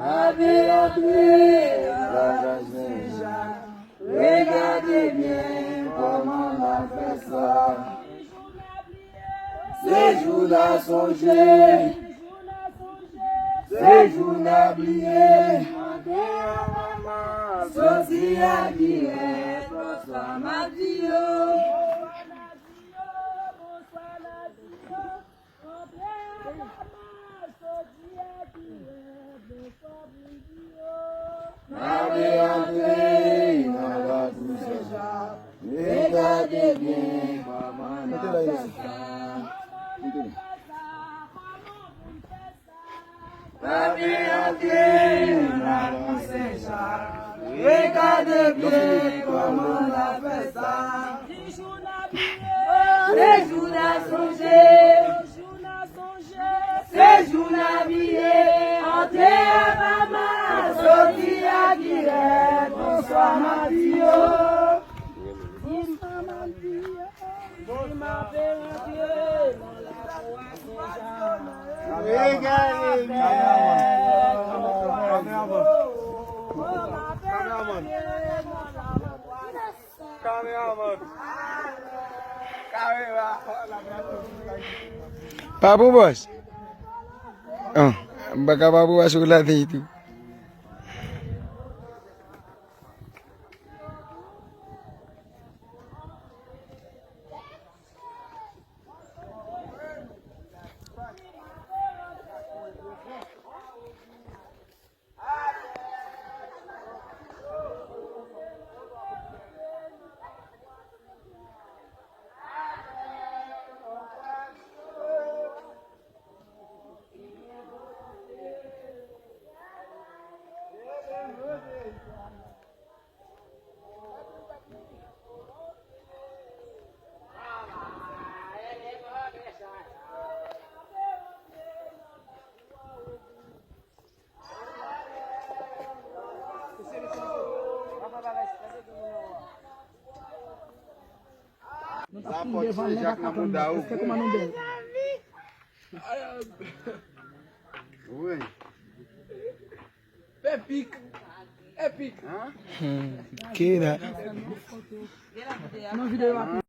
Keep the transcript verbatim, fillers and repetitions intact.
Ave antre nan lakay Sen Jak. Regade byen kòman l ap fè sa. Se jou n a sonje. Se jou n a bliye. Soti a dirèk, bonswa madi yo. N ap antre nan lakou Sen Jak. Regade byen kòman n ap fè sa. N ap antre nan lakou Sen Jak. Regade byen kòman n ap fè sa. Se jou n a sonje. Se jou n a bliye. Antre a mama, soti a dirèk. Bonswa madi yo. Bonswa madi yo. Regade byen. Kameraman. Kameraman. Kameraman. Kamera. Pa pou bòs. Ah, m pa ka pa pou bòs ou la te tou. Nou t ap fin devan nèg ak ap pran nèg. Èske kòman nou bèl? Wi. Epik. Epik. Hein? Hmm, kira. Nan videyo a.